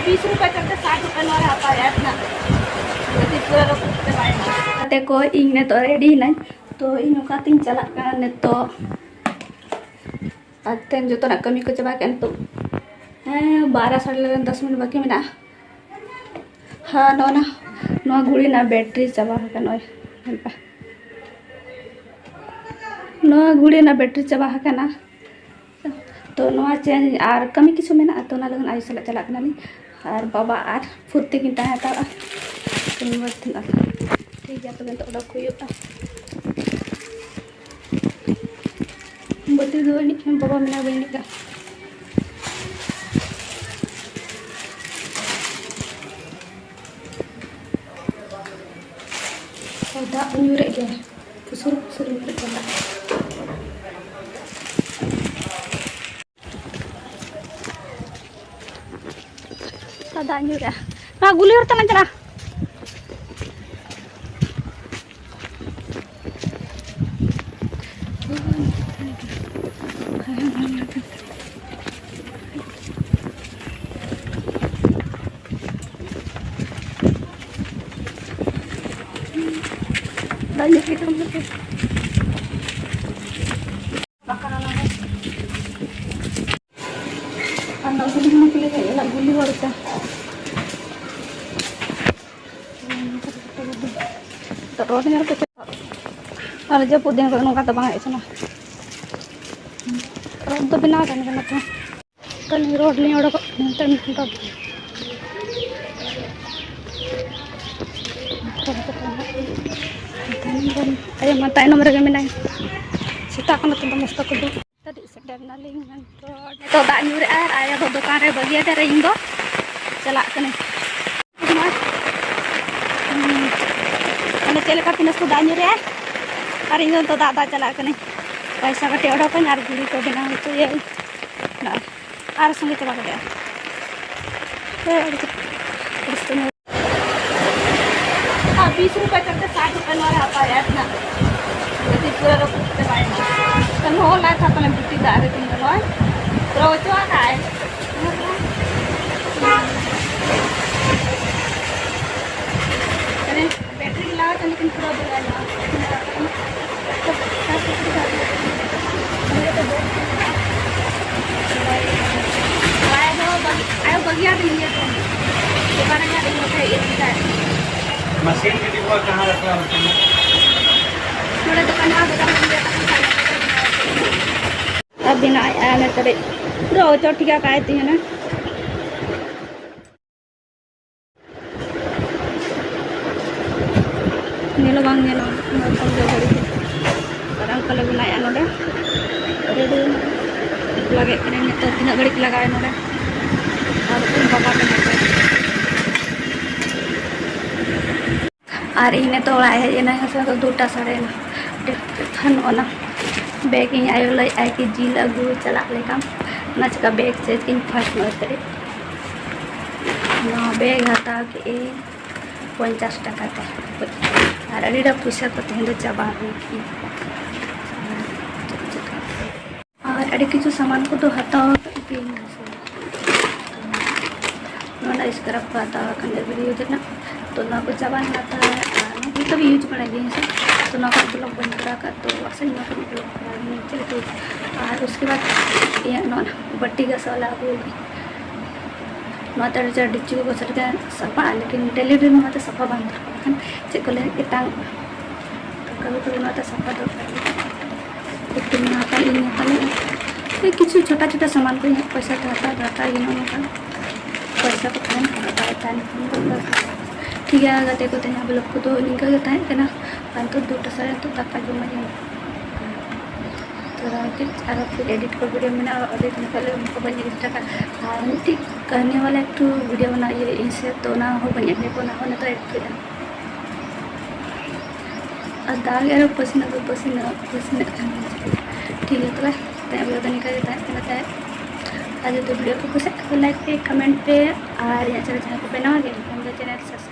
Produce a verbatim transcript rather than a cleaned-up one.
ᱵᱤᱥ ᱨᱩᱯᱤᱭᱟ ᱪᱚᱞᱛᱮ ᱥᱟᱴ ᱨᱩᱯᱤᱭᱟ ᱱᱚᱣᱟ ᱨᱮ ᱦᱟᱛᱟᱣ ᱮᱫ ᱛᱟᱦᱮᱱᱟ᱾ ᱜᱟᱛᱮ ᱯᱩᱨᱟᱹ ᱨᱟᱹᱯᱩᱫ ᱪᱟᱵᱟᱭᱮᱱᱟ᱾ ᱜᱟᱛᱮ ᱠᱚ, ᱤᱧ ᱱᱤᱛᱚᱜ ᱨᱮᱰᱤ ᱦᱮᱱᱟᱹᱧ᱾ ᱛᱚ ᱤᱧ ᱚᱠᱟᱛᱤᱧ ᱪᱟᱞᱟᱜ ᱠᱟᱱᱟ ᱱᱤᱛᱚᱜ? ᱟᱨ ᱛᱮᱦᱮᱧ ᱡᱚᱛᱚᱱᱟᱜ ᱠᱟᱹᱢᱤ ᱠᱚ ᱪᱟᱵᱟ ᱠᱮᱫᱼᱟ ᱱᱤᱛᱚᱜ᱾ ᱦᱮᱸ, ᱵᱟᱨᱚ ᱥᱟᱲᱮ ᱮᱜᱟᱨᱚ, ᱫᱚᱥ ᱢᱤᱱᱤᱴ ᱵᱟᱹᱠᱤ ᱢᱮᱱᱟᱜᱼᱟ᱾ ᱦᱮᱸ, ᱱᱚᱜᱼᱚ ᱱᱟ, ᱱᱚᱣᱟ ᱜᱷᱩᱲᱤ ᱨᱮᱱᱟᱜ ᱵᱮᱴᱨᱤ ᱪᱟᱵᱟ ᱟᱠᱟᱱᱟ᱾ ᱱᱚᱜᱼᱚᱭ, ᱧᱮᱞ ᱯᱮ᱾ ᱱᱚᱣᱟ ᱜᱷᱩᱲᱤ ᱨᱮᱱᱟᱜ ᱵᱮᱴᱨᱤ ᱪᱟᱵᱟ ᱟᱠᱟᱱᱟ᱾ ᱛᱚ ᱱᱚᱣᱟ ᱪᱮᱧᱡᱽ ᱟᱨ ᱠᱟᱹᱢᱤ ᱠᱤᱪᱷᱩ ᱢᱮᱱᱟᱜᱼᱟ, ᱛᱚ ᱚᱱᱟ ᱞᱟᱹᱜᱤᱫ ᱟᱭᱳ ᱥᱟᱞᱟᱜ ᱪᱟᱞᱟᱜ ᱠᱟᱱᱟᱞᱤᱧ᱾ ᱟᱨ ᱵᱟᱵᱟ ᱟᱨ ᱯᱷᱩᱨᱛᱤ ᱠᱤᱱ ᱛᱟᱦᱮᱸ ᱦᱟᱛᱟᱲᱚᱜᱼᱟ᱾ ᱠᱤᱱ ᱢᱚᱡᱽ ᱛᱟᱦᱮᱱᱟ᱾ ᱴᱷᱤᱠ ᱜᱮᱭᱟ, ᱛᱚᱵᱮ ᱱᱤᱛᱚᱜ ᱚᱰᱚᱠ ᱦᱩᱭᱩᱜᱼᱟ᱾ ᱵᱟᱹᱛᱤ ᱫᱚ ᱟᱹᱱᱤᱡ ᱵᱟᱵᱟ ᱢᱮᱱᱟᱭ, ᱵᱟᱹᱧ ᱮᱱᱮᱡ ᱫᱟ᱾ ᱫᱟᱜ ᱧᱩᱨᱮᱫ ᱜᱮᱭᱟ, ᱯᱩᱥᱩᱨ ᱯᱩᱥᱩᱨ ᱧᱩᱨᱮᱫ ᱠᱟᱱᱟ᱾ ᱫᱟᱜ ᱧᱩᱨᱮᱜᱼᱟ᱾ ᱱᱚᱣᱟ ᱜᱩᱞᱤ ᱦᱚᱨ ᱛᱮᱞᱟᱝ ᱪᱟᱞᱟᱜᱼᱟ᱾ ᱫᱟᱜ ᱧᱩᱨ ᱠᱮᱫ ᱛᱟᱵᱚᱱ ᱯᱮ᱾ ᱟᱨ ᱱᱚᱣᱟ ᱜᱩᱞᱤ ᱜᱩᱞᱤ ᱛᱮᱞᱮ ᱦᱮᱡ ᱮᱱᱟ, ᱜᱩᱞᱤ ᱦᱚᱨ ᱛᱮ᱾ ᱨᱳᱰ ᱧᱮᱞ ᱯᱮ᱾ ᱟᱨ ᱡᱟᱹᱯᱩᱫ ᱫᱤᱱ ᱠᱚᱨᱮ ᱱᱚᱝᱠᱟ ᱫᱚ ᱵᱟᱝ ᱦᱮᱡ ᱥᱟᱱᱟ᱾ ᱨᱳᱰ ᱫᱚ ᱵᱮᱱᱟᱣ ᱠᱟᱱ ᱜᱮᱭᱟ ᱱᱚᱛᱮ᱾ ᱛᱟᱹᱞᱤᱧ ᱨᱳᱰ ᱞᱤᱧ ᱚᱰᱚᱠᱚᱜ ᱠᱟᱱᱟ ᱱᱤᱛᱚᱜ ᱫᱚ᱾ ᱟᱭᱳ ᱢᱟ ᱛᱟᱭᱱᱚᱢ ᱨᱮᱜᱮ ᱢᱮᱱᱟᱭ᱾ ᱥᱮᱛᱟᱜ ᱠᱷᱚᱱ ᱱᱚᱛᱮ ᱫᱚ ᱢᱚᱥᱛᱚ ᱠᱚ ᱫᱩᱲᱩᱵ᱾ ᱫᱷᱟᱹᱵᱤᱡ ᱥᱮᱴᱮᱨ ᱱᱟᱞᱤᱧ ᱢᱮᱱᱛᱮ᱾ ᱱᱤᱛᱚᱜ ᱫᱟᱜ ᱧᱩᱨᱮᱜᱼᱟ ᱟᱨ ᱟᱭᱳ ᱫᱚ ᱫᱚᱠᱟᱱ ᱨᱮ ᱵᱟᱹᱜᱤᱭᱟᱫᱮ ᱨᱮ ᱤᱧ ᱫᱚ ᱪᱟᱞᱟᱜ ᱠᱟᱹᱱᱟᱹᱧ᱾ ᱢᱟᱱᱮ ᱪᱮᱫ ᱞᱮᱠᱟ ᱯᱤᱱᱟᱹᱥ ᱠᱚ ᱫᱟᱜ ᱧᱩᱨᱮᱜᱼᱟ ᱟᱨ ᱤᱧ ᱫᱚ ᱱᱤᱛᱚᱜ ᱫᱟᱜ ᱫᱟᱜ ᱪᱟᱞᱟᱜ ᱠᱟᱹᱱᱟᱹᱧ᱾ ᱯᱚᱭᱥᱟ ᱠᱟᱹᱴᱤᱡ ᱚᱰᱚᱠᱟᱹᱧ ᱟᱨ ᱜᱷᱩᱲᱤ ᱠᱚ ᱵᱮᱱᱟᱣ ᱦᱚᱪᱚᱭᱟᱹᱧ᱾ ᱱᱚᱜᱼᱚᱭ ᱟᱨ ᱥᱚᱸᱜᱮ ᱪᱟᱵᱟ ᱠᱮᱫᱟ᱾ ᱦᱮᱸ, ᱟᱹᱰᱤ ᱪᱮᱦᱨᱟ᱾ ᱟᱨ ᱵᱤᱥ ᱨᱩᱯᱤᱭᱟ ᱪᱚᱞᱛᱮ ᱥᱟᱴ ᱨᱩᱯᱤᱭᱟ ᱱᱚᱣᱟ ᱨᱮ ᱦᱟᱛᱟᱣ ᱮᱫ ᱛᱟᱦᱮᱱᱟ᱾ ᱜᱟᱛᱮ ᱯᱩᱨᱟᱹ ᱨᱟᱹᱯᱩᱫ ᱪᱟᱵᱟᱭᱮᱱᱟ᱾ ᱛᱚ ᱱᱚᱜᱼᱚ ᱞᱟᱭ ᱛᱷᱟ ᱯᱟᱞᱮ ᱵᱩᱴᱤ ᱫᱟᱜ ᱨᱮ ᱛᱤᱧ ᱫᱚ ᱱᱚᱜᱼᱚᱭ ᱯᱩᱨᱟᱹ ᱚᱪᱚ ᱟᱠᱟᱫ ᱟᱭ᱾ ᱯᱩᱨᱟᱹ ᱵᱚᱸᱜᱟ ᱧᱚᱜᱼᱟ᱾ ᱟᱭᱳ ᱫᱚ ᱵᱟᱹᱜᱤ-, ᱟᱭᱳ ᱵᱟᱹᱜᱤᱭᱟᱫᱤᱧ ᱜᱮᱭᱟ ᱠᱚ᱾ ᱫᱚᱠᱟᱱ ᱨᱮ ᱢᱮᱱᱟᱜ ᱛᱤᱧ ᱵᱟᱠᱷᱟᱡ ᱤᱭᱟᱹ ᱠᱮᱫᱟᱭ᱾ ᱢᱟᱥᱤᱱ ᱡᱩᱫᱤ ᱠᱚ ᱠᱟᱦᱟᱸ ᱨᱟᱠᱷᱟ ᱦᱚᱸ ᱛᱟᱦᱮᱸᱱᱟ᱾ ᱱᱚᱰᱮ ᱫᱚᱠᱟᱱ ᱨᱮ ᱫᱚᱠᱟᱱ ᱨᱮ ᱟᱨ ᱵᱮᱱᱟᱣᱮᱫᱼᱟ ᱱᱤᱛᱚᱜ ᱯᱩᱨᱟᱹ ᱚᱪᱚ ᱴᱷᱤᱠᱟ ᱠᱟᱭ ᱛᱟᱦᱮᱱᱟ᱾ ᱧᱮᱞ ᱦᱚᱸ ᱵᱟᱝ ᱧᱮᱞᱚᱜᱼᱟ, ᱚᱱᱟ ᱠᱷᱚᱱ ᱫᱚ ᱜᱷᱟᱹᱲᱤ ᱫᱚ᱾ ᱟᱨ ᱚᱱᱠᱟ ᱞᱮ ᱵᱮᱱᱟᱣᱮᱫᱼᱟ ᱱᱚᱰᱮ᱾ ᱨᱮᱰᱤ ᱞᱟᱜᱮᱫ ᱠᱟᱹᱱᱟᱹᱧ ᱱᱤᱛᱚᱜ ᱛᱤᱱᱟᱹᱜ ᱜᱷᱟᱹᱲᱤᱡ ᱞᱟᱜᱟᱜᱼᱟ ᱱᱚᱰᱮ᱾ ᱟᱨ ᱵᱟᱵᱟ ᱢᱮᱱᱟᱭ ᱠᱟᱱᱟ᱾ ᱟᱨ ᱤᱧ ᱱᱤᱛᱚᱜ ᱚᱲᱟᱜ ᱦᱮᱡ ᱮᱱᱟ, ᱦᱮᱸ ᱥᱮ, ᱟᱫᱚ ᱫᱩᱴᱟ ᱥᱟᱲᱮ ᱮᱱᱟ᱾ ᱱᱚᱜᱼᱚ ᱱᱟ ᱵᱮᱜᱽ ᱤᱧ ᱟᱭᱳ ᱞᱟᱹᱭᱮᱫᱼᱟᱭ ᱠᱤ ᱡᱤᱞ ᱟᱹᱜᱩ ᱪᱟᱞᱟᱜ ᱞᱮᱠᱟ, ᱚᱱᱟ ᱪᱤᱠᱟ ᱵᱮᱜᱽ ᱪᱮᱠ ᱤᱧ ᱯᱷᱟᱥᱴ ᱧᱚᱜ ᱠᱟᱹᱴᱤᱡ᱾ ᱱᱚᱣᱟ ᱵᱮᱜᱽ ᱦᱟᱛᱟᱣ ᱠᱮᱫᱟᱹᱧ ᱯᱚᱧᱪᱟᱥ ᱴᱟᱠᱟ ᱛᱮ᱾ ᱟᱨ ᱟᱹᱰᱤ ᱰᱷᱮᱨ ᱯᱚᱭᱥᱟ ᱠᱚ ᱛᱮᱦᱮᱧ ᱫᱚ ᱪᱟᱵᱟ ᱦᱩᱭ ᱠᱟᱱᱟ᱾ ᱟᱨ ᱟᱹᱰᱤ ᱠᱤᱪᱷᱩ ᱥᱟᱢᱟᱱ ᱠᱚᱫᱚ ᱦᱟᱛᱟᱣ ᱟᱠᱟᱫ ᱜᱤᱭᱟᱹᱧ, ᱦᱮᱸ ᱥᱮ᱾ ᱱᱚᱣᱟ ᱨᱮᱱᱟᱜ scrap ᱠᱚ ᱦᱟᱛᱟᱣ ᱟᱠᱟᱱ ᱜᱮᱭᱟ video ᱨᱮᱱᱟᱜ᱾ ᱛᱚ ᱱᱚᱣᱟ ᱠᱚ ᱪᱟᱵᱟ ᱞᱮᱱᱟ ᱛᱟᱦᱮᱸ, ᱟᱨ ᱱᱚᱣᱟ ᱠᱚ ᱡᱚᱛᱚ ᱜᱮ use ᱵᱟᱲᱟᱭ ᱜᱤᱭᱟᱹᱧ, ᱦᱮᱸ ᱥᱮ᱾ ᱛᱚ ᱱᱚᱣᱟ ᱠᱚ vlog ᱵᱟᱹᱧ ᱠᱚᱨᱟᱣ ᱟᱠᱟᱫ, ᱛᱚ ᱟᱥᱟᱧ ᱱᱚᱣᱟ ᱠᱚ vlog ᱠᱚᱨᱟᱣ ᱜᱤᱭᱟᱹᱧ, ᱪᱮᱫ ᱞᱮᱠᱟ᱾ ᱟᱨ ᱩᱥᱠᱮ ᱵᱟᱫ ᱤᱧᱟᱹᱜ ᱱᱚᱣᱟ ᱵᱟᱹᱴᱤ ᱜᱷᱟᱥᱟᱣ ᱞᱟ ᱟᱹᱜᱩ ᱟᱠᱟᱫᱟᱹᱧ᱾ ᱱᱚᱣᱟ ᱛᱮ ᱟᱹᱰᱤ ᱪᱮᱦᱨᱟ ᱰᱮᱠᱪᱤ ᱠᱚ ᱜᱷᱟᱥᱟᱣ ᱞᱮᱠᱷᱟᱱ ᱥᱟᱯᱷᱟᱜᱼᱟ, ᱞᱮᱠᱤᱱ daily ᱨᱮ ᱱᱚᱣᱟ ᱛᱮ ᱥᱟᱯᱷᱟ ᱵᱟᱝ ᱫᱚᱨᱠᱟᱨ᱾ ᱵᱟᱠᱷᱟᱱ ᱪᱮᱫ ᱠᱚ ᱞᱟᱹᱭᱟ, ᱮᱛᱟᱝ ᱠᱟᱹᱢᱤ ᱠᱚᱨᱮ ᱱᱚᱣᱟ ᱛᱮ ᱥᱟᱯᱷᱟ ᱫᱚᱨᱠᱟᱨ᱾ ᱮᱠᱴᱩ ᱱᱚᱣᱟ ᱛᱮ ᱤᱧ ᱦᱟᱛᱟᱣ ᱞᱮᱫᱼᱟ᱾ ᱠᱤᱪᱷᱩ ᱪᱷᱳᱴᱟ ᱪᱷᱳᱴᱟ ᱥᱟᱢᱟᱱ ᱠᱚ ᱤᱧᱟᱹᱜ ᱯᱚᱭᱥᱟ ᱛᱮ ᱦᱟᱛᱟᱣ ᱫᱚᱨᱠᱟᱨ ᱜᱮ, ᱱᱚᱜᱼᱚ ᱱᱚᱝᱠᱟ ᱯᱚᱭᱥᱟ ᱠᱚ ᱛᱟᱦᱮᱱ ᱠᱷᱟᱱ ᱵᱟᱭ ᱛᱟᱦᱮᱱ ᱠᱷᱟᱱ ᱫᱚ ᱵᱟᱥ᱾ ᱴᱷᱤᱠ ᱜᱮᱭᱟ ᱜᱟᱛᱮ ᱠᱚ, ᱛᱮᱦᱮᱧᱟᱜ vlog ᱠᱚᱫᱚ ᱱᱤᱝᱠᱟᱹ ᱜᱮ ᱛᱟᱦᱮᱸ ᱠᱟᱱᱟ᱾ ᱟᱨ ᱱᱤᱛᱚᱜ ᱫᱩᱴᱟ ᱥᱟᱲᱮ ᱱᱤᱛᱚᱜ ᱫᱟᱠᱟ ᱡᱚᱢᱟᱹᱧ᱾ ᱛᱷᱚᱲᱟ ᱠᱟᱹᱡ ᱟᱨᱚ ᱯᱷᱤᱨ edit ᱠᱚ video ᱢᱮᱱᱟᱜᱼᱟ, edit ᱞᱮᱠᱷᱟᱱ ᱩᱱᱠᱩ ᱵᱟᱹᱧ edit ᱟᱠᱟᱫ᱾ ᱟᱨ ᱢᱤᱫᱴᱤᱡ ᱠᱟᱹᱦᱱᱤ ᱣᱟᱞᱟ ᱮᱠᱴᱩ video ᱵᱮᱱᱟᱣ ᱤᱭᱟᱹ ᱤᱧ ᱥᱮ, ᱛᱚ ᱚᱱᱟ ᱦᱚᱸ ᱵᱟᱹᱧ edit ᱠᱮᱫᱟ᱾ ᱟᱨ ᱫᱟᱜ ᱜᱮ ᱟᱨᱚ ᱯᱟᱹᱥᱤᱱᱚᱜ ᱫᱚ ᱯᱟᱹᱥᱤᱱᱚᱜ, ᱯᱟᱹᱥᱤᱱᱚᱜ ᱠᱟᱱ ᱜᱮᱭᱟ᱾ ᱴᱷᱤᱠ ᱜᱮᱭᱟ, ᱛᱚᱵᱮ ᱛᱮᱦᱮᱧ video ᱫᱚ ᱱᱤᱝᱠᱟ ᱜᱮ ᱛᱟᱦᱮᱸ ᱠᱟᱱᱟ᱾ ᱛᱟᱦᱮᱸ ᱟᱨ ᱡᱩᱫᱤ video ᱯᱮ ᱠᱩᱥᱤᱭᱟᱜ ᱠᱷᱟᱱ like ᱯᱮ, comment ᱯᱮ, ᱟᱨ ᱤᱧᱟᱹᱜ channel ᱡᱟᱦᱟᱸᱭ ᱠᱚ ᱵᱮᱱᱟᱣ ᱜᱮ ᱮᱱᱠᱷᱟᱱ ᱫᱚ channel subscribe